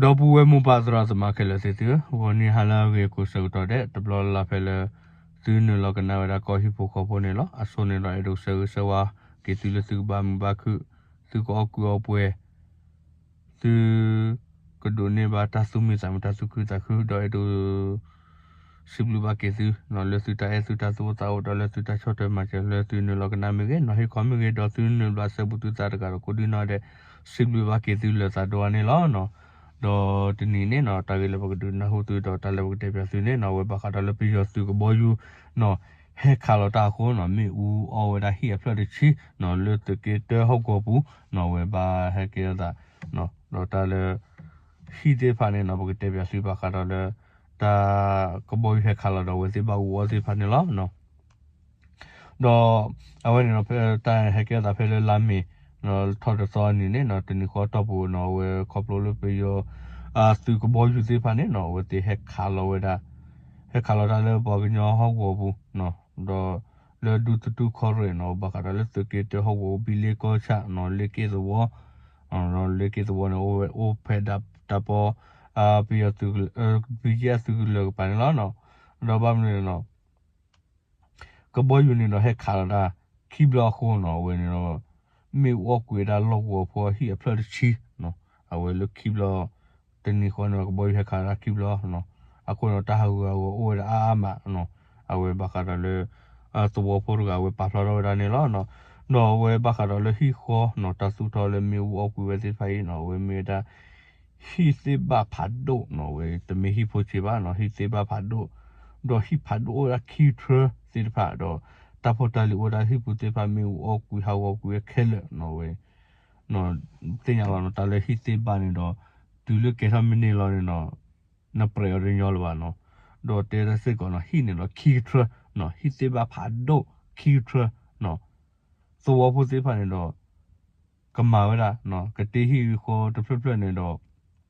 ဒီပုၢ်ဝဲၢ်မိၢ်ပၢ်သရၣ်သမါခဲလၢာ်သ့ၣ်သုဧၢ, ဂီၤနံၤဟါလၢအဂ့ၤကိးဆၢကတီၢ်ဒဲး တဘျီလၢ်လၢ်ဖဲလၢ သုနုာ်လီၤကနၣ်ဝဲဒၣ်ကီၢ်ဟံၣ်ဖိဃီဖိန့ၣ်လီၤ. အဆိန့ၣ်ဒီးအဲၣ်ဒိးဆၢဂ့ၤဆၢဝါက့ၤသုလၢသုကဘၣ်မုာ်ဘၣ်ခုၣ်, သုကအီၣ်ကူအီပှဲၤ, သု ကဒိးန့ၢ်ဘၣ်တၢ်သူၣ်မံသးမုာ်တၢ်သူၣ်ခုသးခု ဒီးအဲၣ်ဒိး စံးဘျုးဘၣ်က့ၤသု လၢသုတၢ်အဲၣ်သုတၢ်သူၣ်အိၣ်သးအိၣ်ဒီးလၢသုတၢ်ဆီၣ်ထွဲမၤစၢၤလၢသုနုာ်လီၤကနၣ်မ့ၢ်ဂ့ၤ, နီၢ်ဟ့ၣ်ခီမ့ၢ်ဂ့ၤ ဒီးသုနုာ်ဘျးစဲဘူးသုသးတဂၤဒီးကိးဒံနီၢ်ဒဲး စံးဘျုးဘၣ်က့ၤသုလၢသးဒိၣ်အါန့ၣ်လီၤ. ဒီးတနံၤန့ၣ်နီၢ် တၢ်ဂ့ၢ်လၢပကဒုးနၢ်ဟူသုဒီးတၢ်လၢပကတဲပၠးသုန့ၣ်နီၢ် အဝဲဘၣ်ဃးဒီးလၢပယီၤသုးကဘီယူၤနီၢ် ဟဲခးလီၤတၢ်အဃိနီၢ် မ့ၣ်အူအီၣ်ဝဲဒၣ်ဟံၣ်အဖျၢၣ်တဆံနီၢ် လၢသုးက့တၢဟီၣ်ကဝီၤပူၤနီၢ် အဝဲဘၣ်ဟဲကဲထီၣ်သး ဒီးတၢ်လၢ ဟံၣ်သ့ၣ်တဖၣ်န့ၣ်နီၢ် ပကတဲပၠးသုဘၣ်ဃးဒီးလၢ တၢ်ကဘီယူၤဟဲခးလီၤဒီးအဝဲသ့ၣ်ဘၣ်အူအီၣ်သ့ၣ်တဖၣ်န့ၣ်လီၤ. ဒီးအဝဲန့ၣ်နီၢ် တၢ်ဟဲကဲထီၣ်သးဖဲလၢလါမ့ၤ ထီၣ်တသီအနံၤန့ၣ်နီၢ် တနံၤဃီတီၢ်ပူၤနီၢ် အဝဲခီဖျိလၢပယီၤ သုးကဘီယူၤသ့ၣ်တဖၣ်န့ၣ်နီၢ် အဝဲသ့ၣ်ဟဲခးလီၤဝဲဒၣ် ဟဲခးလီၤတၢ်လၢပှၤကညီဟီၣ်ကဝီၤပူၤ ဒီးလၢဒူသထူၣ်ခီရ့ၣ်နီၢ် ဘၣ်ဃးဒီးလၢသုးက့တၢဟီၣ်ကဝီၤ ဘံလ့ကီၢ်ဆၣ်နီၢ် လ့က့ၣ်သဝီ လ့က့ၣ်သဝီန့ၣ် အိၣ်ဖဲဒၣ်တၢ်ပီ ပယီၤသုး ဘံယဲၢ်သုးကလၢၤကပၤန့ၣ်လီၤ. ဒီးဘၣ်မနုၤလဲၣ်နီၢ် ကဘီယူၤန့ၣ်ဒီးဟဲခးလီၤတၢ်ခံဘျီအဃိနီၢ် အဝဲန့ၣ်ဒီး မ့ၣ်အူအီၣ်ကွံာ်ဝဲဒၣ်လီၢ်ကဝီၤဖိအဟံၣ်အဖျၢၣ်တဆံ အဝဲလၢခံဘျီ တနံၤဃီန့ၣ်ဒီး ကဘီယူၤဟဲခးလီၤတၢ်ခံဘျီ အဃိန့ၣ်ဒီးတၢ်ဟးဂူာ်ဟးဂီၤအိၣ်ဝဲဒၣ်အါအါမးနီၢ် အဝဲဘၣ်ဃးဒီးလၢ သဝီဖိတဂၤအဝဲပာ်ဖျါထီၣ်ဝဲဒၣ်န့ၣ်လီၤ. ဒီးအဝဲဘၣ်ဃးဒီးလၢဟံၣ်ဃီနီၢ် တၢ်သူၣ်ထီၣ်လၢမ့ၣ်အူအီၣ်ကွံာ်ဝဲသ့ၣ်တဖၣ်အံၤနီၢ် အဝဲမ့ၢ်ဝဲဒၣ် ဟံၣ်သ့ၣ်ဘၣ်ဖးဒိၣ်နီၢ် အဝဲတမ့ၢ်ဟံၣ်ဖိဆံးဘၣ်နီၢ် ဟံၣ်သ့ၣ်ဘၣ်ဖးဒိၣ် ဒီးဟံၣ်ဖးဒိၣ်အိၣ်ဝဲဒၣ်ခံထြၢသ့ၣ်တဖၣ်ဒီး တၢ်ဖိတၢ်လံၤအိၣ်ဝဲဒၣ်ဟံၣ်ပူၤသ့ၣ်တဖၣ် မ့ၣ်အူအီၣ်ကွံာ်ဟးဂီၤကွံာ်ဝဲခဲလၢာ်နီၢ် အဝဲ သ့ၣ်ညါလီၤနီၢ် တၢ်လၢဟံၣ်သ့ၣ်ဘၣ်န့ၣ်ဒီး တုၤလၢကဲထီၣ်မ့ၢ်န့ၢ်လီၤန့ၣ်နီၢ် နပြဲးအီၤတညီလၢၤဘၣ်နီၢ် ဒီးတဲတၢ်စ့ၢ်ကီးနီၢ် ဟံၣ်န့ၣ်ဒီးခံကထြၢနီၢ် ဟံၣ်သ့ၣ်ဘၣ်ဖးဒိၣ်ခံကထြၢနီၢ် သဝီဖိသ့ၣ်တဖၣ်န့ၣ်ဒီး ကမၤဝဲဒၣ် ကတ့ဟံၣ်ဃီတဖျၢၣ်ဖျၢၣ်န့ၣ်ဒီး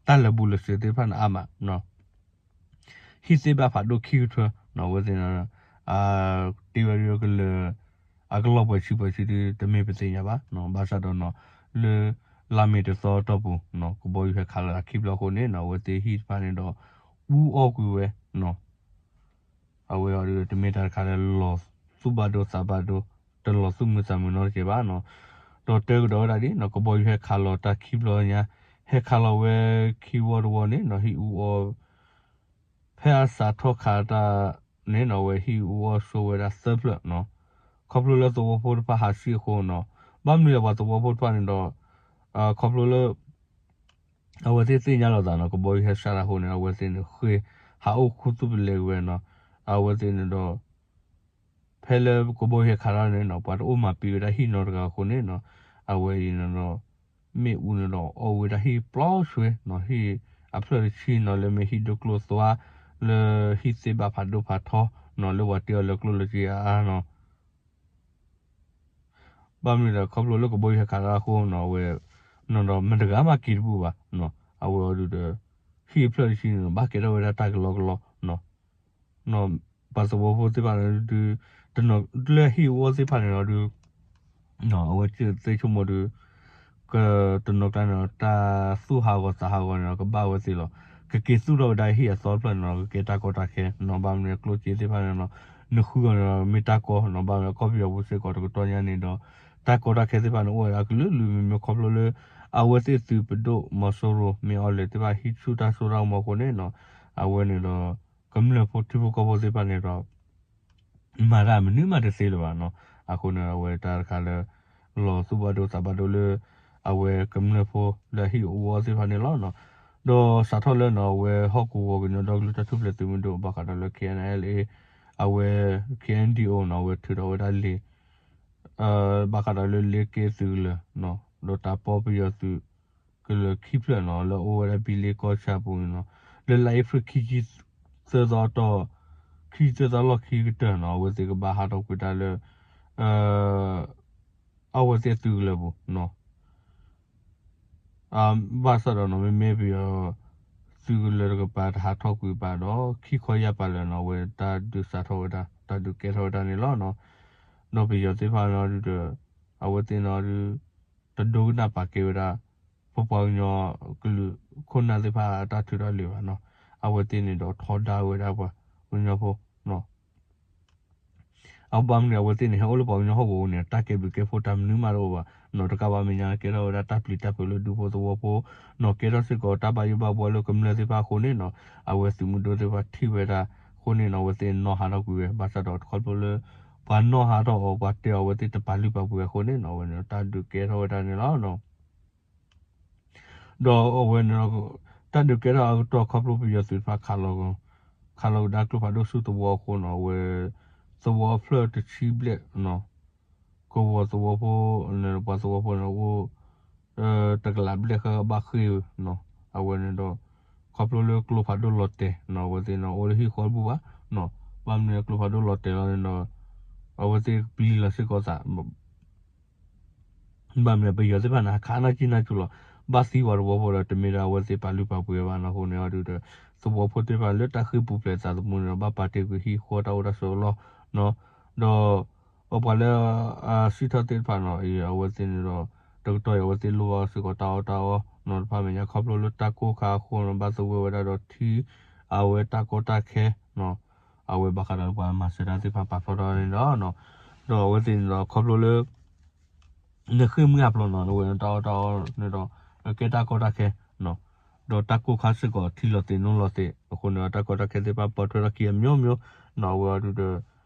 တၢ်လၢာ်ဘူၣ်လၢာ်စ့ၤသ့ၣ်တဖၣ်န့ၣ်အါမး ဟံၣ်သ့ၣ်ဘၣ်ဖးဒိၣ်ခံကထြၢနီၢ် အဝဲသ့ၣ်န့ၣ် တ့ဝဲဒၣ်ကလၢာ် အကလီၢ်ပှဲၤဆံပှဲၤဆံဒုး တမ့ၢ်ပသ့ၣ်ညါဘၣ် ဘၣ်ဆၣ်ဒီးနီၢ် လၢလါမ့ၤတသီအတီၢ်ပူၤ ကဘီယူၤဟဲခးလီၤတၢ်ခံဘျီအဃိန့ၣ်နီၢ် အဝဲသ့ၣ်ဟံၣ်တဖၣ်န့ၣ်ဒီး အူအီၣ်ကွံာ်ဝဲ အဝဲအံၤဒီးတမ့ၢ်တၢ်တခါလၢလီၤသူၣ်ဘၣ်ဒိသးဘၣ်ဒိ တလီၤသူၣ်မုာ်သးမုာ်နီတကဲးဘၣ်နီၢ်. ဒီးတဲကဒီးဝဲဒၣ်ဒ်နီၢ် ကဘီယူၤဟဲခးလီၤတၢ်ခံဘျီညါ ဟဲခးလီၤဝဲခံဝီတဝီန့ၣ်နီၢ် ဟံၣ်အူအီၣ် ဖဲအစးထီၣ်ခးတၢ်န့ၣ်နီၢ် အဝဲဟံၣ်အူအီၣ်ဆိဝဲဒၣ်သၢဖျၢၣ်နီၢ်. ခီဖျိလၢသဝီဖိတဖၣ်ဟးဆံးအဃိနီၢ် ဘၣ်မနုၤလဲၣ်ပှၤသဝီဖိတဖၣ်န့ၣ်ဒီး ခီဖျိလၢ အဝဲသ့ၣ်သ့ၣ်ညါလီၤသးနီၢ် ကဘီယူၤဟဲစးတၢ်အဃိန့ၣ် အဝဲသ့ၣ်န့ၣ်ဃ့ ဟးအိၣ်ခူသူၣ်ပလဲၤကွံာ်ဝဲနီၢ်. အဝဲသ့ၣ်န့ၣ်ဒီး ဖဲလၢကဘီယူၤဟဲခးတၢ်န့ၣ်နီၢ် ပှၤတအိၣ်မၤပံာ်ဝဲဒၣ်ဟံၣ်နီတဂၤအဃိန့ၣ်နီၢ် အဝဲအံၤန့ၣ်ဒီး မ့ၣ်အူန့ၣ်ဒီးအီၣ်ဝဲဒၣ်ဟံၣ်ပျီဆွဲနီၢ် ဟံၣ်အဖျၢၣ်တဆံနီၢ် လၢမ့ၢ်ဟံၣ်ဒိၣ်ကျိၣ်သွါ လၢဟံၣ်သ့ၣ်ဘၣ်ဖးဒိၣ်ဖးထီနီၢ် လၢပှၤတ့အီၤလၢကျိၣ်လၢစ့အါအါနီၢ် ဘၣ်မနုၤဒီး ခီဖျိလၢကဘီယူၤဟဲခးတၢ်အဃိနီၢ် အဝဲ နီၢ်ဒီးမတဂၤမးက့ၤတဘူၣ်ဘၣ်နီၢ် အဝဲအီၤဒုးဒီး ဟံၣ်အဖျၢၣ်တဆံန့ၣ် ဘၣ်ကဲထီၣ်ဝဲဒၣ်တၢ်ကလီကလီနီၢ် ပှၤသဝီဖိသ့ၣ်တဖၣ်န့ၣ်ဒုး တနီၤလၢဟံၣ်အူအီၣ်သ့ၣ်တဖၣ်န့ၣ်ဒီး အဝဲသ့ၣ်ဆိကမိၣ်ဒုး ကတနီၤကျါန့ၣ်ဒီး တၢ်သူၣ်ဟးဂီၤသးဟးဂီၤန့ၣ်ဒီး ကဘၣ်ဝဲသ့လီၤ. ကက့ၤသူၣ်ထီၣ်ဝဲဒၣ်ဟံၣ်အသီတဖျၢၣ်န့ၣ်ဒီး ကကဲတၢ်ကီတၢ်ခဲနီၢ် ဘၣ်မနုၤကျိၣ်စ့သ့ၣ်တဖၣ်န့ၣ်ဒီး နဃုဂီၤန့ၣ်ဒီး မ့ၢ်တၢ်ကီနီၢ် ဘၣ်မနုၤကီၢ်ပယီၤပူၤစ့ၢ်ကီးတကတီၢ်ညါန့ၣ်ဒီး တၢ်ကီတၢ်ခဲသ့ၣ်တဖၣ်န့ၣ် အိၣ်ဝဲဒၣ်ကလုာ်ကလုာ် မ့မ့ၢ်ခီဖျိလၢ အဝဲသ့ၣ်သုးပဒိၣ်မီၤစိရိၤ မ့ၢ်အီၤလဲၣ်သ့ၣ်တဖၣ် ဟံးဆူၣ်တၢ်စိတၢ်ကမီၤအဃိန့ၣ်နီၢ် အဝဲန့ၣ်ဒီး ကမျၢၢ်ဖိထံဖိကီၢ်ဖိသ့ၣ်တဖၣ်န့ၣ်ဒီး မၤတၢ်မနုၤမးတသ့လၢၤဘၣ်နီၢ်. အဃိန့ၣ် အဝဲတၢ်တခါလၢ လီၤသူၣ်ဘၣ်ဒိသးဘၣ်ဒိလၢ အဝဲကမျၢၢ်ဖိလၢအဟံၣ်အူအီၣ်သ့ၣ်တဖၣ်န့ၣ်လီၤ. ဒီးစးထီၣ်လၢနီၢ် အဝဲဟီၣ်ကဝီၤကညီဒီကလုာ်တၢ်ထူၣ်ဖျဲးသုးမုၢ်ဒိၣ် ဘၣ်ဃးဒီးလၢ K N L A အဝဲ K N D O နီၢ် အဝဲထုးထီၣ်ဝဲဒၣ်လံာ် ဘၣ်ဃးဒီးလၢလ့က့သုးကလၢၤနီၢ် ဒီးတၢ်ပီပယီၤသုးကလၢၤခံဖျၢၣ်နီၢ် လၢအအိၣ်ဝဲဒၣ်ဘံလ့ကီၢ်ဆၣ်ပူၤန့ၣ်နီၢ် လၢလါအ့ဖြ့ၣ်ခံဆံသၢသီတီၢ် ခံဆံသၢသီလီၢ်ခံကတၢၢ်နီၢ် အဝဲသ့ၣ်ကဘၣ်ဟးထီၣ်ကွံာ်တၢ်လၢ အဝဲသ့ၣ်သုးကလၢၤပူၤနီၢ် ဘၣ်ဆၣ်ဒီးနီၢ် မ့မ့ၢ်ပယီၤသုးကလၢၤတကပၤတဟးထီၣ်ကွံာ်ဘၣ်ဒီး ခံခီယၢ်ပၤလၢာ်နီၢ် အဝဲတၢ်ဒုးစးထီၣ်ဝဲဒၣ် တၢ်ဒုးကဲထီၣ်ဝဲဒၣ်န့ၣ်လီၤ. ဒီးပယီၤသ့ၣ်တဖၣ်နီၢ်ဒုးဒီး အဝဲသ့ၣ်နီၢ်ဒုး တဒိကနၣ်ပာ်ကဲဝဲဒၣ် ပပှၤကညီကလုာ်ခိၣ်နၢ်သ့ၣ်တဖၣ်အတၢ်ထုးထီၣ်လံာ်ဘၣ်နီၤ. အဝဲသ့ၣ်န့ၣ်ဒီးထီဒါဝဲဒၣ်ပှၤကညီဖိနီၤ. အဘၣ်မနုၤ အဝဲသ့ၣ်န့ၣ် ဟဲအိၣ်လၢပှၤကညီဟီၣ်ကဝီၤန့ၣ် တၢ်ကဲဘျုးကဲဖှိၣ်တၢ်မနုၤမးတအိၣ်ဘၣ်နီၤ. တကးဘၣ်မဲာ်ညါ ကဲထီၣ်ဝဲဒၣ်တၢ်ပျံၤတၢ်ဖုးလၢဒူဖိသဝီဖိနီၤ. ကဲထီၣ်စ့ၢ်ကီးတၢ်ဘၣ်ယိၣ်ဘၣ်ဘှီလၢကမျၢၢ်သ့ၣ်တဖၣ်အဃိန့ၣ်နီၤ. အဝဲသုးမုၢ်ဒိၣ်သ့ၣ်တဖၣ်ထံၣ်ဝဲဒၣ်အဃိန့ၣ်နီၤ အဝဲသ့ၣ်နီၣ်ဟးထီၣ်ကွံာ်ဝဲ ဘၣ်ဆၣ်ဒီးခီဖျိလၢ ပှၤနီၣ်ဟးထီၣ်အီၤ ပှၤတဲအီၤ အဝဲသ့ၣ်တပာ်လုၢ်ပာ်ပှ့ၤအဃိန့ၣ်နီၤ အဝဲန့ၣ်တၢ်ဒုးကဲထီၣ်ဝဲဒၣ်န့ၣ်လီၤ. ဒီးအဝဲန့ၣ်ဒီး တၢ်ဒုးကဲထီၣ်အကတီၢ်ခီဖျိပယီၤသုးတဖၣ် ခးလီၤကဒါကျိဖးဒိၣ်ဆူသဝီအဃိနီၤ အဝဲ သဝီအဖျၢၣ်တဆံဘျဲၣ်နီၤ ကဝီၤသဝီဖိန့ၣ် ပှၤသဝီဖိန့ၣ်အိၣ် တကလးဘျဲၣ်ဃၣ်ဘၣ်ဃ့ၢ်နီၤ. အဝဲန့ၣ်ဒီး ခီဖျိလၢကျိဖးဒိၣ်လီၤတဲာ်နီၤ အဝဲသ့ၣ်န့ၣ်အိၣ်လၢဟံၣ်ဃီတဘူၣ်ဘၣ်နီၤ. ဘၣ်မနုၤကျိဖးဒိၣ်လီၤတဲာ်လီၤန့ၣ်ဒီး အဝဲသ့ၣ်ပျံၤလီၤစ့ၢ်ကီးသး ဘၣ်မနုၤ ပယီၤသ့ၣ်တဖၣ်န့ၣ် ဟးခးနၢ်ကံၢ်နၢ်ကၠူလီၤ. ဘၣ်သံဝဲသဝီဖိဒီး တမ့ၢ်ဒၣ်အဝဲသ့ၣ်ပာ်လုၢ်ပာ်ပှ့ၤဘၣ်နီၤ. အဃိန့ၣ်အဒုးဒီး သဝီဖိသ့ၣ်တဖၣ်လၢတၢ်ဃ့ၢ်ပူၤဖျဲးသးသမူန့ၣ်ဒီး ဘၣ်ပာ်တ့ၢ်ကွံာ်ဟံၣ်ဃီတၢ်အိၣ်တၢ်ဆိးအလီၢ်နီၤ. ဒီး ပပှၤလၢ စံးထီၣ်သ့ၣ်တဖၣ်နီၤ အဝဲသ့ၣ်န့ၣ်ဒီး တကတီၢ်အံၤ အဝဲသ့ၣ်လိၣ်ဘၣ်စ့ၢ်ကီးတၢ်အီၣ်တၢ်အီနီၤ တဖၣ်မဲာ်ညါ ခီဖျိလၢတၢ်ကိၢ်ခါအဃိနီၤ ဘၣ်သဂၢၢ်ဝဲဒၣ်ဒီးထံ အဝဲတၢ်ကီတၢ်ခဲနီၤ အဝဲဘၣ်ဃးဒီးပှၤမၤစၢၤတၢ်သ့ၣ်တဖၣ်ပာ်ဖျါထီၣ်န့ၣ်ဒီး ဒီးအဝဲသ့ၣ်န့ၣ်ဒီး ခီဖျိလၢ နဃ့ၢ်မှံဟးဖျိးနီၤ အဝဲတၢ်အီၣ်တၢ်အီန့ၣ်ဒီး ကဲတၢ်ကီတၢ်ခဲနီၤ ဒီးတၢ်ကိၢ်ခါစ့ၢ်ကီး ထံလီၤသ့ၣ်နိလီၤသ့ၣ် အဃိန့ၣ်ဒီး တၢ်ကီတၢ်ခဲသ့ၣ်တဖၣ် ပိာ်ထွဲထီၣ်ခံအမျိုးမျိုးနီၤ အဝဲအဒုးဒီး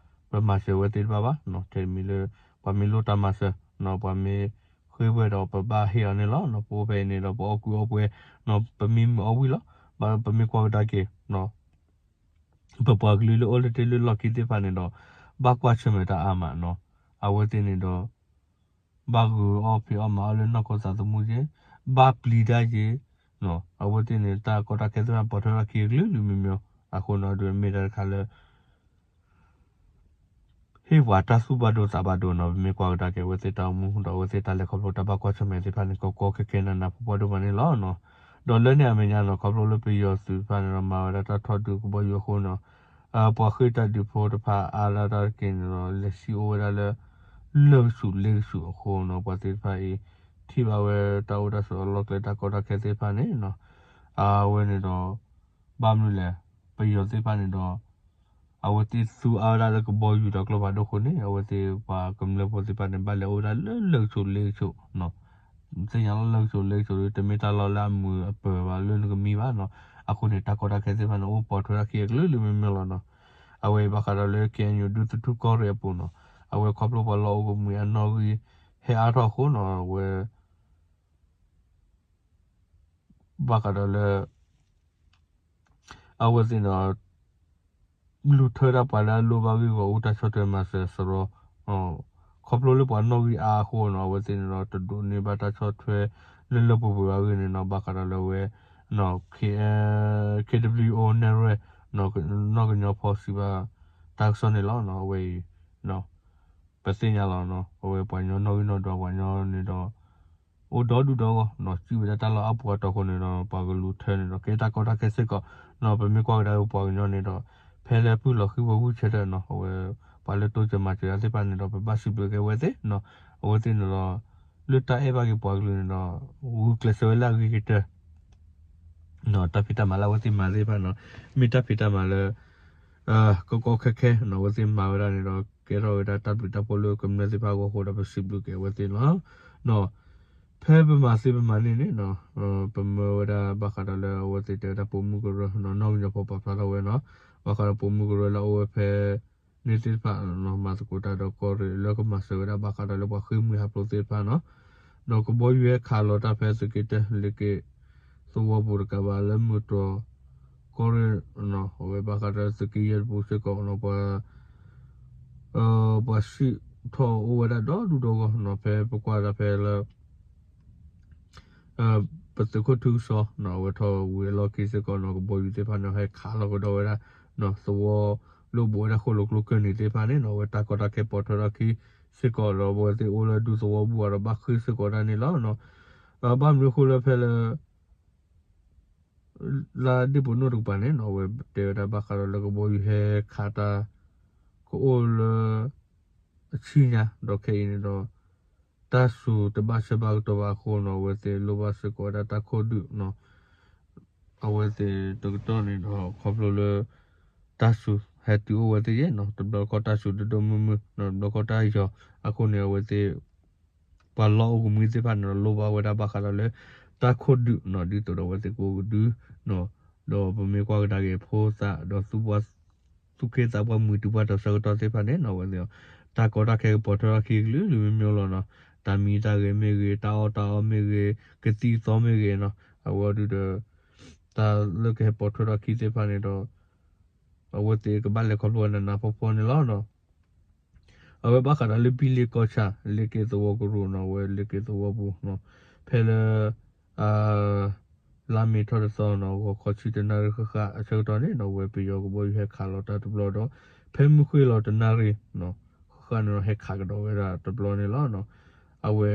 ပမၤစၢၤဝဲသ့ၣ်တဖၣ်ဘၣ်နီၤ ထဲမံၤလၢ ပှၤမ့ၢ်လိၣ်တၢ်မၤစၢၤနီၤ ပှၤမ့ၢ်ဃ့ၢ်ဝဲဒီး ပဘၣ်ဟ့ၣ်အီၤန့ၣ်လီၤနီၤ ပအိၣ်ဖဲအံၤန့ၣ်ဒီး ပအီၣ်ကူအီၣ်ပှဲၤနီၤ ပမံမုာ်အီၣ်ဝံၣ်လီၤ ဘၣ်ပမ့ၢ်ကွၢ်ကဒါက့ၤနီၤ ပပှၤကလုာ်လၢအိၣ်လၢတ့ၢ်လၢလီၢ်ခံသ့ၣ်တဖၣ်န့ၣ်ဒီး ဘၣ်ကွၢ်ဆၢၣ်မဲာ်တၢ်အါမးနီၤ အဝဲသ့ၣ်န့ၣ်ဒီး ဘၣ်ဂုာ်အီၣ်ဖံးအီၣ်မၤအီၣ်လၢနီၢ်ခိသးသမူက့ ဘၣ်ပျံၤတၢ်က့ အဝဲသ့ၣ်န့ၣ် တၢ်ကီတၢ်ခဲသ့ၣ်တဖၣ် ပိာ်ထွဲထီၣ်ခံကလုာ်လုာ်မံၤမံၤ အဃိန့ၣ်ဒီး မ့ၢ်တၢ်တခါလၢ ဟ့ၣ်ပှၤတၢ်သူၣ်ဘၣ်ဒိသးဘၣ်ဒိနီၤ ပမ့ၢ်ကွၢ်ကဒါက့ၤ အဝဲသ့ၣ်တၢ်အိၣ်မူဒီး အဝဲသ့ၣ်တၢ်လဲၤခီဖျိတၢ်ဘၣ်ကွၢ်ဆၢၣ်မဲာ်သ့ၣ်တဖၣ်န့ၣ် ကကီခဲခဲနးနးဖှီၣ်ဖှီၣ်ဒိၣ်မးန့ၣ်လီၤ. ဒီးလၢန့ၣ်အမဲာ်ညါနီၤ ခီဖျိလၢပယီၤသုးတဖၣ်န့ၣ်ဒီး မၤဝဲဒၣ်တၢ်ထီၣ်ဒုးကဘီယူၤအဃိနီၤ ပှၤဃ့ၢ်တၢ်ဒုးဖိတဖၣ်အါဒၣ်တၢ်တက့ၢ်န့ၣ်ဒီး လဲၤဆံးအိၣ်ဝဲဒၣ်လၢ လၢၢ်ကဆူးလ့ကဆူးအဃိနီၤ ပှၤသ့ၣ်တဖၣ်အံၤ ထံၣ်ဘၣ်ဝဲတၢ်အိၣ်တၢ်ဆိးအလီၢ်ကျဲ တၢ်ကီတၢ်ခဲသ့ၣ်တဖၣ်န့ၣ်နီၤ အဝဲန့ၣ်ဒီး ဘၣ်မနုၤလဲၣ် ပယီၤသ့ၣ်တဖၣ်န့ၣ်ဒီး အဝဲသ့ၣ်သူအါဝဲဒၣ်လၢကဘီယူၤဒီးကျိဖးဒိၣ်အဃိန့ၣ် အဝဲသ့ၣ်ပှၤကမျၢၢ်ဖိသ့ၣ်တဖၣ်န့ၣ် ဘၣ်လဲၤအိၣ်ဝဲဒၣ်လၢလၢၢ်ကဆူးလ့ကဆူးနီၤ သ့ၣ်ညါလီၤ လၢၢ်ကဆူးလ့ကဆူး တမ့ၢ်တၢ်လီၢ်လၢအမုာ်အပၢၤဘၣ် လၢနကမံဘၣ်နီၤ အဃိန့ၣ် တၢ်ကီတၢ်ခဲသ့ၣ်တဖၣ်န့ၣ် အိၣ်ပိာ်ထွဲထီၣ်ခံအကလုာ်လုာ်မံၤမံၤလီၤနီၤ အဝဲအံၤဘၣ်ဃးဒီးလၢ KNU ဒူသထူၣ်ကီၢ်ရ့ၣ်အပူၤနီၤ အဝဲခီဖျိပှၤလီၢ်အိၣ်ကမှံအနီၣ်ဂံၢ်ဟဲအါထီၣ်အဃိနီၤ အဝဲ ဘၣ်ဃးဒီးလၢ အဝဲသ့ၣ်န့ၣ် လူၤထၢဒၣ်ပှၤလၢအလိၣ်ဘၣ်ဂ့ၢ်ဂီၢ်အူတၢ်ဆီၣ်ထွဲမၤစၢၤစရီ ခီဖျိလၢပှၤနီၣ်ဂံၢ်အါအဃိနီၤ အဝဲသ့ၣ်န့ၣ်ဒီး တဒိးန့ၢ်ဘၣ်တၢ်ဆီၣ်ထွဲလၢလၢပှဲၤပှဲၤဘၣ်အဂ့ၢ်န့ၣ်နီၤ ဘၣ်ဃးဒီးလၢအဝဲ K K W O နဲၣ်ရွဲၣ် နီၢ်ကညီဖီစံးဘၣ်တၢ်ကစီၣ်န့ၣ်လီၤ. အဝဲအံၤ ပသ့ၣ်ညါလီၤနီၤ အဝဲပှၤကညီနီၣ်ဂံၢ်နီၣ်ဒွးပှၤကညီန့ၣ်ဒီး အိၣ်ဒီဒူၣ်ဒီဂီၢ်နီၤ စံးဝဲဒၣ်တၢ်လီၢ်အါပူၤအတီၢ်အဃိန့ၣ်ဒီး ပှၤကလူၤထၢန့ၣ်ဒီး ကဲတၢ်ကီတၢ်ခဲစ့ၢ်ကီးနီၤ ပမ့ၢ်ကွၢ်ကဒါက့ၤပှၤကညီန့ၣ်ဒီး ဖဲလၢပုၢ်လီၤဃံၤဝဲဝံၢ်ဆၢထၢၣ်နီၤ အဝဲ ပှၤလၢတိစၢၤမၤစၢၤတၢ်သ့ၣ်တဖၣ်န့ၣ်ဒီး ပဘၣ်စံးဘျုးက့ၤအဝဲသ့ၣ်နီၤ အဝဲသ့ၣ်န့ၣ်ဒီး လၢတၢ်အဲၣ်ဘၣ်က့ၤပှၤကလုာ်န့ၣ်ဒီး ဂုာ်ကျဲးစၢးဝဲလၢအဂ့ၤကတၢၢ် တၢ်ဖံးတၢ်မၤလၢအဝဲသ့ၣ်မၤသ့ၣ်တဖၣ်နီၤ မ့ၢ်တၢ်ဖံးတၢ်မၤလၢ ကကီခဲခဲနီၤ အဝဲသ့ၣ်မၤဝဲဒၣ်န့ၣ်ဒီး ကဲထီၣ်ဝဲဒၣ်တၢ်ဘျုးတၢ်ဖှိၣ်လၢကမျၢၢ်သ့ၣ်တဖၣ်အဂီၢ်အဃိဒီး ပစံးဘျုးက့ၤအဝဲသ့ၣ်လီၤ. ဖဲပမၤသ့ပမၤန့ၢ်န့ၣ်နီၤ ပမၢဝဲဒၣ်ဘၣ်ဃးဒီးလၢအဝဲသ့ၣ်တဲဝဲဒၣ်ပိာ်မုၣ်ကရၢနီၤ နီၢ်ကညီဖိပာ်ဖျါထီၣ်ဝဲနီၤ ဘၣ်ဃးဒီးပိာ်မုၣ်ကရၢလၢအအိၣ်ဝဲဖဲန့ၣ်သ့ၣ်တဖၣ်နီၤ မၤသကိးတၢ်ဒီးကီၢ်ရ့ၣ်လၢကမၤစၢၤဝဲဒၣ်ဘၣ်ဃးဒီးလၢပှၤဃ့ၢ်မှံဟးဖျိးသ့ၣ်တဖၣ်နီၤ ဒီးကဘီယူၤဟဲခးလီၤတၢ်ဖဲသုးက့တၢ လ့က့ သဝီပူၤတကးဘၣ်လၢမုၢ်တြီၤ ကီၢ်ရ့ၣ်နီၤ အဝဲဘၣ်ဃးဒီးသုးက့ယဲၢ်တပူၤစ့ၢ်ကီးနီၤ ပှၤ ပှၤစံးထီၣ်အိၣ်ဝဲဒၣ်ဒီဒူၣ်ဒီဂီၢ်နီၤ ဖဲပကွၢ်ဒၣ်ဖဲလၢ ပသုးခိၣ်ထူကစီနီၤ အဝဲထီၣ်ဝံၤအလီၢ်ခံစ့ၢ်ကီးနီၤ ကဘီယူၤသ့ၣ်တဖၣ်န့ၣ် ဟဲခးလီၤကဒီးဝဲဒၣ် သဝီလၢအိၣ်ဘူးဝဲဒၣ်ဃိၣ်လိာ်ကျိကၢၢ်နံၤသ့ၣ်တဖၣ်န့ၣ်နီၤ အဝဲတၢ်ကီတၢ်ခဲပိာ်ထွဲထီၣ်ခံစ့ၢ်ကီးဒီး အဝဲသ့ၣ်အိၣ်လၢဒူသဝီပူၤဒီးဘၣ်ဃ့ၢ်စ့ၢ်ကီးဒၣ်န့ၣ်လီၤ. ဘၣ်မနုၤအဃိလၢဖဲလၢ လါဒ့ၣ်ပိာ်နိၣ်တကပၤန့ၣ်နီၤ အဝဲတဲဝဲဒၣ်ဘၣ်ဃးဒီးလၢကဘီယူၤဟဲခးတၢ် ကအိၣ်လၢ အဆံညါ ဒီးခဲအံၤန့ၣ်ဒီး တၢ်စူၤတဘၣ်ဆၢဘၣ်ကတီၢ်ဘၣ်အဃိန့ၣ် အဝဲသ့ၣ်လိၣ်ဘၣ်စ့ၢ်ကီးဝဲဒၣ်တၢ်ခိၣ်ဒုၣ်န့ၣ် အဝဲသ့ၣ်တကတီၢ်န့ၣ်ဒီး ခီဖျိလၢ တၢ်စူၤဟဲတုၤအိၣ်ဝဲသ့ၣ်ယဲၢ်န့ၣ် တဘျီခီၣ်တၢ်စူၤဒိၣ်ဒိၣ်မုၢ်မုၢ်န့ၣ် တဘျီခီၣ်တၢ်ယီၤအဃိန့ၣ် အဝဲသ့ၣ် ပှၤလီၢ်အိၣ်ကမှံသ့ၣ်တဖၣ်န့ၣ်ဒီး လိၣ်ဘၣ်ဝဲဒၣ်ဘၣ်ဃးဒီးလၢ တၢ်ခိၣ်ဒုၣ်န့ၣ် ဒ်သိးဒီးအဝဲသ့ၣ်ကအိၣ်ကဒုန့ၣ် ဒီးပမ့ၢ်ကွၢ်ကဒါက့ၤဖိသၣ်ဒီး သူၣ်က့သးပှၢ်မုၢ်တုၤပှၢ်တီဆၢကတီၢ်သ့ၣ်တဖၣ်န့ၣ် အဝဲသ့ၣ် တၢ်ကီတၢ်ခဲကပိာ်ထွဲထီၣ်ခံကလုာ်လုာ်မ့ၢ်မ့ၢ်လီၤန့ၣ် တၢ်မံတၢ်ဂဲၤမ့ၢ်ဂ့ၤ တၢ်အီၣ်တၢ်အီမ့ၢ်ဂ့ၤ ကသံၣ်ကသီမ့ၢ်ဂ့ၤန့ၣ် အဝဲဒုးဒီး တၢ်လၢကဟဲပိာ်ထွဲထီၣ်ခံသ့ၣ်တဖၣ်န့ၣ်ဒီး အဝဲသ့ၣ်ကဘၣ်လဲၤခီဖျိဝဲနးနးဖှီၣ်ဖှီၣ်န့ၣ်လီၤ. အဝဲဘၣ်ဃးဒီးလၢဘံလ့ကီၢ်ဆၣ် လ့ၣ်က့ၣ်သဝီကရူၢ်န့ၣ် အဝဲလ့ၣ်က့ၣ်သဝီပူၤန့ၣ် ဖဲလၢ လါမ့ၤထီၣ်တသီန့ၣ် ဂီၤခီဆံတနၣ်ရံၣ်ဃၣ်ဃၣ်အဆၢကတီၢ်န့ၣ် အဝဲပယီၤကဘီယူၤဟဲခးလီၤတၢ်တဘျီဒီး ဖဲမုၢ်ဃ့ၢ်လီၤတနၣ်ရံၣ် ဃၣ်ဃၣ်န့ၣ်ဒီး ဟဲခးကဒီးဝဲဒၣ်တဘျီန့ၣ်လီၤ. အဝဲ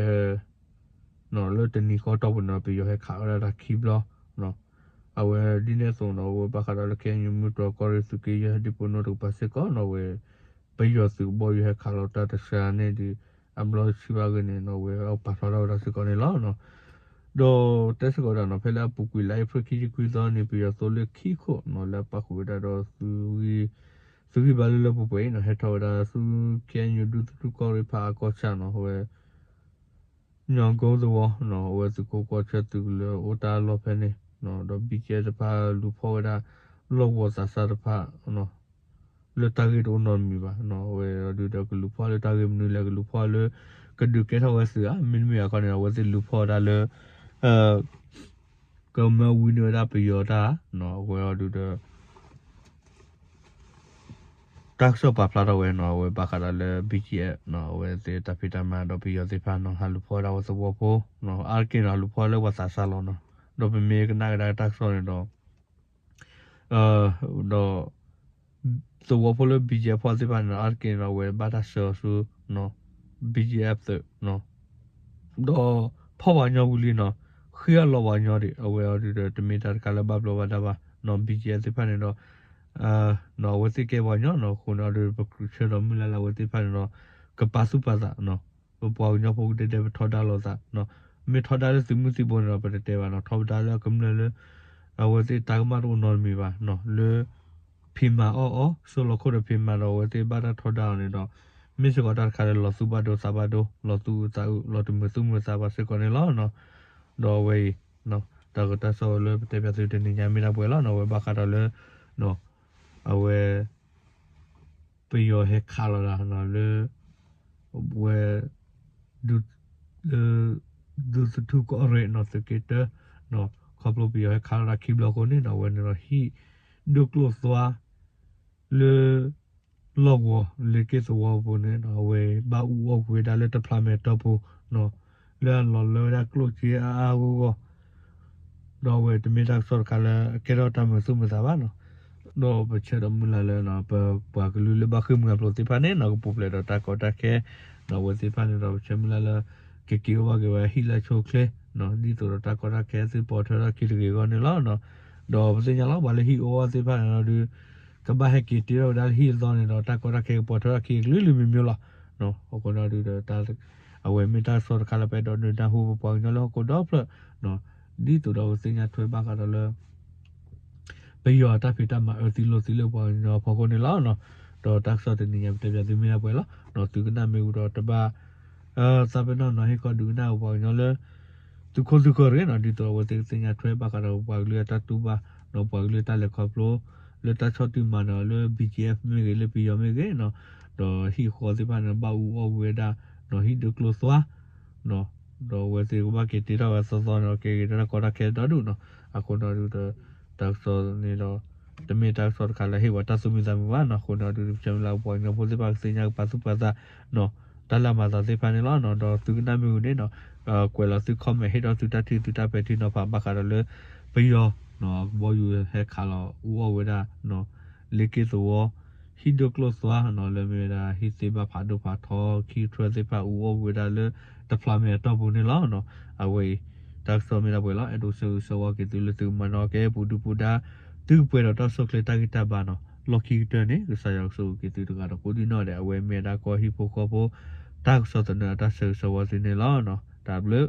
လၢတနံၤဃီတီၢ်ပူၤန့ၣ် ပယီၤဟဲခးဝဲဒၣ်တၢ်ခံဘျီ အဝဲဒ်န့ၣ်အသိးန့ၣ် အဝဲဘၣ်ဃးဒီးလၢ ခဲအံၤ မုၢ်တြီၢ်ကီၢ်ရ့ၣ် သုးက့ယဲၢ်ဟဲဒံဖိနိတကပၤစ့ၢ်ကီးန့ၣ် အဝဲ ပယီၤသုးကဘီယူၤဟဲခးလီၤတၢ်တစှၤန့ၣ်ဒီး အဘျီဆံဘၣ်ဂ့ၤန့ၣ် အဝဲပာ်ဖျါထီၣ်ဝဲဒၣ်စ့ၢ်ကီးန့ၣ်လီၤ. ဒီးတဲစ့ၢ်ကီးဒၣ်န့ၣ် ဖဲလၢအပူၤကွံာ်လါအ့ဖြ့ၣ်ခံဆံခွံသီန့ၣ် ပယီၤသိလ့ၣ်ခံခိၣ်န့ၣ် လၢအပၣ်ဃုာ်ဝဲဒၣ်ဒီး သုးဂံၢ်ဘါလၢလၢပှဲၤပှဲၤအံၤန့ၣ် ဟဲထီၣ်ဝဲဒၣ်ဆူ ခဲအံၤ ဒူသထူၣ်ကီၢ်ရ့ၣ်ဖးအကီၢ်ဆၣ်န့ၣ် အဝဲ ညီကိသဝီန့ၣ် အဝဲသုးခိးကီၢ်ဆၢသုးကလၢၤအိၣ်တၢ်လီၢ်ဖဲန့ၣ် ဒီး ဘံၣ်ကၠဲၣ် တဖၣ်လူၤဖီၣ်ဝဲဒၣ် လီၢ်ကဝီၤသးစၢ်တဖၣ် လၢတၢ်ဂ့ၢ်တအိၣ်နီတမံၤဘၣ်. အဝဲအီၤဒုးဒီးကလူၤဖီၣ်လၢတၢ်ဂ့ၢ်မနုၤလဲၣ် ကလူၤဖီၣ်လၢ ကဒုးကဲထီၣ်ဝဲသုးဧါ မ့တမ့ၢ်အခီန့ၣ် အဝဲသ့ၣ်လူၤဖီၣ်ဝဲဒၣ်လၢ ကမၢဝံၤန့ၢ်ဝဲဒၣ်ပယီၤတၢ် အဝဲအီၤဒုးဒီး တၢ်ကစီၣ်ပာ်ဖျါထီၣ်ဝဲန့ၣ် အဝဲဘၣ်ဃးဒီးလၢ ဘံၣ်ကၠဲၣ် အဝဲသ့ၣ်တၢ်ဖံးတၢ်မၤဒီးပယီၤသ့ၣ်တဖၣ်န့ၣ် ဟးလူၤဖီၣ်ဝဲဒၣ်အဝဲသဝီဖိ အါတက့ၢ်န့ၣ် ဟးလူၤဖီၣ်လၢပှၤသးစၢ်လီၤန့ၣ် ဒီးပမ့ၢ်ကနၣ်ကဒါက့ၤတၢ်ကစီၣ်န့ၣ်ဒီး ဒီး သဝီဖိလၢ ဘံၣ်ကၠဲၣ် ဖီၣ်သ့ၣ်တဖၣ်န့ၣ်ဒီး အါတက့ၢ်န့ၣ်ဒီး အဝဲဘၣ်တၢ်ဆှၢအီၤဆူ ဘံၣ်ကၠဲၣ် သုး ဒီးဖီၣ်ပှၤကညီဝံၤလံန့ၣ် ဃ့အလီၤပှၤကညီဒံး အဝဲအီၤဒုးဒီး တမ့ၢ်တၢ်တခါလၢဘၣ်ဘျီးဘၣ်ဒါဘၣ်န့ၣ် ဘံၣ်ကၠဲၣ် သ့ၣ်တဖၣ်န့ၣ်ဒီး အဝဲသ့ၣ်ကဲပှၤကညီန့ၣ် အဃိန့ၣ်အီၤဒုး ပဆၢဒီးမုၢ်လၢ်လၢအဝဲသ့ၣ်တဖၣ်န့ၣ်ဒီး ကပာ်သူၣ်ပာ်သး ပပှၤကညီဖိကဒဲဒဲ ပထီဒါလိာ်သး မ့ၢ်ထီဒါလၢသုးမုၢ်သံၣ်ဘိန့ၣ်ဒီး ပတတဲဘၣ်န့ၣ် ထီဒါလၢအကမျၢၢ်လၢ အဝဲသ့ၣ်တၢ်ကမၣ်တအိၣ်နီတမံၤဘၣ် လၢ ဖံးမၤအီၣ်အီၤ စိလီၤခိၣ်ဒီးဖံးမၤဒီး အဝဲသ့ၣ်ဘၣ်တၢ်ထီဒါအီၤန့ၣ်ဒီး မ့ၢ်စ့ၢ်ကီးတၢ်တခါလၢလီၤသူၣ်ဘၣ်ဒိသးဘၣ်ဒိ လီၤသူၣ်အုးသးအုး လီၤတမုာ်သူၣ်မုာ်သးဘၣ်စ့ၢ်ကီးန့ၣ်လီၤ. ဒီးအဝဲအံၤ တၢ်ကစီၣ်လၢပတဲပၠးသုတနံၤညါမ့ၢ်ဒၣ်ပှဲၤလီၤန့ၣ် အဝဲဘၣ်ဃးဒီးလၢ အဝဲ ပယီၤဟဲခးလီၤတၢ်န့ၣ် လၢ ဝဲ ဒူ လၢ ဒူသထူၣ်ကီၢ်ရ့ၣ်န့ၣ် သုးက့တၢ ခီဖျိပယီၤဟဲခးလီၤတၢ်ခံဘျီအဃိန့ၣ် အဝဲန့ၣ်ဒီးဟံၣ်ဒိၣ်ကျိၣ်သွါ လၢ လီၢ်ကဝီၤလ့ၣ်က့ၣ်သဝီပူၤန့ၣ် အဝဲဘၣ်အူအီၣ်ကွံာ်ဝဲဒၣ်လၢတဖျးမဲာ်တီၢ်ပူၤ လၢအလီၤလၢဝဲဒၣ်ကျိၣ်စ့အါအါဂီၢ်ဂီၢ် ဒီးအဝဲတမ့ၢ်တၢ်ကစီၣ်တခါလၢအကဲထီၣ်တၢ်မုာ်သူၣ်မုာ်သးဘၣ်န့ၣ် ဒီးပဆၢဒီးမုၢ်လၢ်လၢ ပပှၤကလုာ်လၢဘၣ်ဃ့ၢ်မှံဟးဖျိးသ့ၣ်တဖၣ်န့ၣ် ကပူၤဖျဲးဒီးတၢ်ကီတၢ်ခဲ ဒီးအဝဲသ့ၣ်တဖၣ်န့ၣ်ဒီး ပဆၢမုၢ်လၢ်လၢ ကက့ၤအိၣ်ဘၣ်က့ၤဝဲဟံၣ်လၢအဆိအချ့ ဒ်သိးဒီးတၢ်ကီတၢ်ခဲသုပိာ်ထွဲထီၣ်ခံတဂ့ၤအဂီၢ်န့ၣ်လီၤ. ဒီးပသ့ၣ်ညါလီၤ ပှၤလၢဟံၣ်အိၣ်အီၣ်သ့ၣ်တဖၣ်န့ၣ်ဒီး ကဘၣ်ဟဲက့ၤတ့ထီၣ်ဝဲဒၣ်လၢဟံၣ်အသီန့ၣ်ဒီး တၢ်ကီတၢ်ခဲကပိာ်ထွဲထီၣ်ခံအကလုာ်လုာ်မံၤမံၤလီၤ. အဃိန့ၣ်ဒီး အဝဲမ့ၢ်တၢ်ကစီၣ်တခါလၢပအဲၣ်ဒိးဒုးနၢ်ဟူပပှၤကညီလၢဟီၣ်ခိၣ်ဒီဖျၢၣ် ဒ်သိးဒီးပသ့ၣ်ညါထွဲဘၣ်ဃးဒီးလၢ ပယီၤအတၢ်ဖံးတၢ်မၤအၢသံလိာ်သံလၢပှၤကညီအဖီခိၣ်န့ၣ်လီၤ. ဒီးတၢ်ကစီၣ်တနံၤညါပတဲပၠးသုမ့ၢ်ဒၣ်ပှဲၤလီၤ. သုကနၣ်မ့ၢ်ဝံၤဒီးတဘၣ် သးပ့ၤနီၣ်နီၤ ဟ့ၣ်ခီဒုးကနၣ်ပပှၤကညီလၢ သုးခိၣ်သုးဃၢၤတဂ့ၤန့ၣ် ဒ်သိးအဝဲသ့ၣ်ကသ့ၣ်ညါထွဲဘၣ်ဃးဒီးပပှၤကလုာ်အတၢ်တူၢ်ဘၣ် ဒီးပှၤကလုာ်အတၢ်လဲၤခီဖျိ လၢတၢ်ဆီၣ်တံၢ်မၤနၢၤလၢ ဘံၣ်ကၠံၣ်အ့ၣ် မ့ၢ်ဂ့ၤ လၢပယီၤမ့ၢ်ဂ့ၤန့ၣ် ဒီးဟံၣ်ဃီသ့ၣ်တဖၣ်န့ၣ် ဘၣ်အူအီၣ်ကွံာ်ဝဲဒၣ် ဟံၣ်ဒိၣ်ကျိၣ်သွါ ဒီးအဝဲသ့ၣ်ကဘၣ်က့ၤတ့ထီၣ်ဝဲအသီသီန့ၣ် ကဲက့ၤတၢ်ကီတၢ်ခဲဒီဒူၣ်န့ၣ် အဃိန့ၣ်ဒုးဒီး တၢ်ကစီၣ်န့ၣ်ဒီး တမ့ၢ်တၢ်ကစီၣ်တခါလၢဟ့ၣ်ဝဲတၢ်သူၣ်မံသးမုာ်ဘၣ်န့ၣ် အဃိန့ၣ်ဒုး ပဆၢမုၢ်လၢ်ပပှၤကညီဖိသ့ၣ်တဖၣ်ကသ့ၣ်ညါကပာ်သူၣ်ပာ်သး တၢ်လၢအမၤသးသ့ၣ်တဖၣ်န့ၣ်လီၤ. ဒီးသုကနၣ်မ့ၢ်ဝံၤန့ၣ် ကွဲးလီၤသု comment ဟ့ၣ်ဒီးသုတၢ်ထံၣ်သုတၢ်ပဲာ်ထံနီၤဖးဘၣ်ဃးဒီးလၢ ပယီၤ ကဘီယူၤဟဲခးလီၤအူအီၣ်ဝဲဒၣ် လ့ၣ်က့ၣ်သဝီ ဟံၣ်ဒိၣ်ကျိၣ်သွါန့ၣ် လၢမ့ၢ်ဝဲဒၣ်ဟံၣ်သ့ၣ်ဘၣ်ဖးဒိၣ်ဖးထီ ခံထွဲသ့ၣ်တဖၣ်အူအီၣ်ကွံာ်ဝဲဒၣ်လၢတဖျးမဲာ်အတီၢ်ပူၤန့ၣ်လီၤ. အဝဲအံၤ တၢ်ကစီၣ်မ့ၢ်ဒၣ်ပှဲၤလီၤ. အဲၣ်ဒိးဆၢဂ့ၤဆၢဝါက့ၤသုလၢသုကမၤနၢၤက့ၤပူၤဒုပူၤဒါ သုကပှဲၤဒီးတၢ်ဆိၣ်ချ့တၢ်ဂံၢ်တၢ်ဘါန့ၣ် လီၢ်ခံကတၢၢ်န့ၣ် ကစၢ်ယွၤကဆိၣ်ဂ့ၤက့ၤသုတဂၤဒီးကိးဒံနီၢ်ဒဲး အဝဲမ့ၢ်ဝဲဒၣ်ကီၢ်ဟံၣ်ဖိဃီဖိ တၢ်ကစီၣ်သနၢၣ်အတၢ်ဆၢဂ့ၤဆၢဝါသုန့ၣ်လီၤ. တၢ်ဘျုး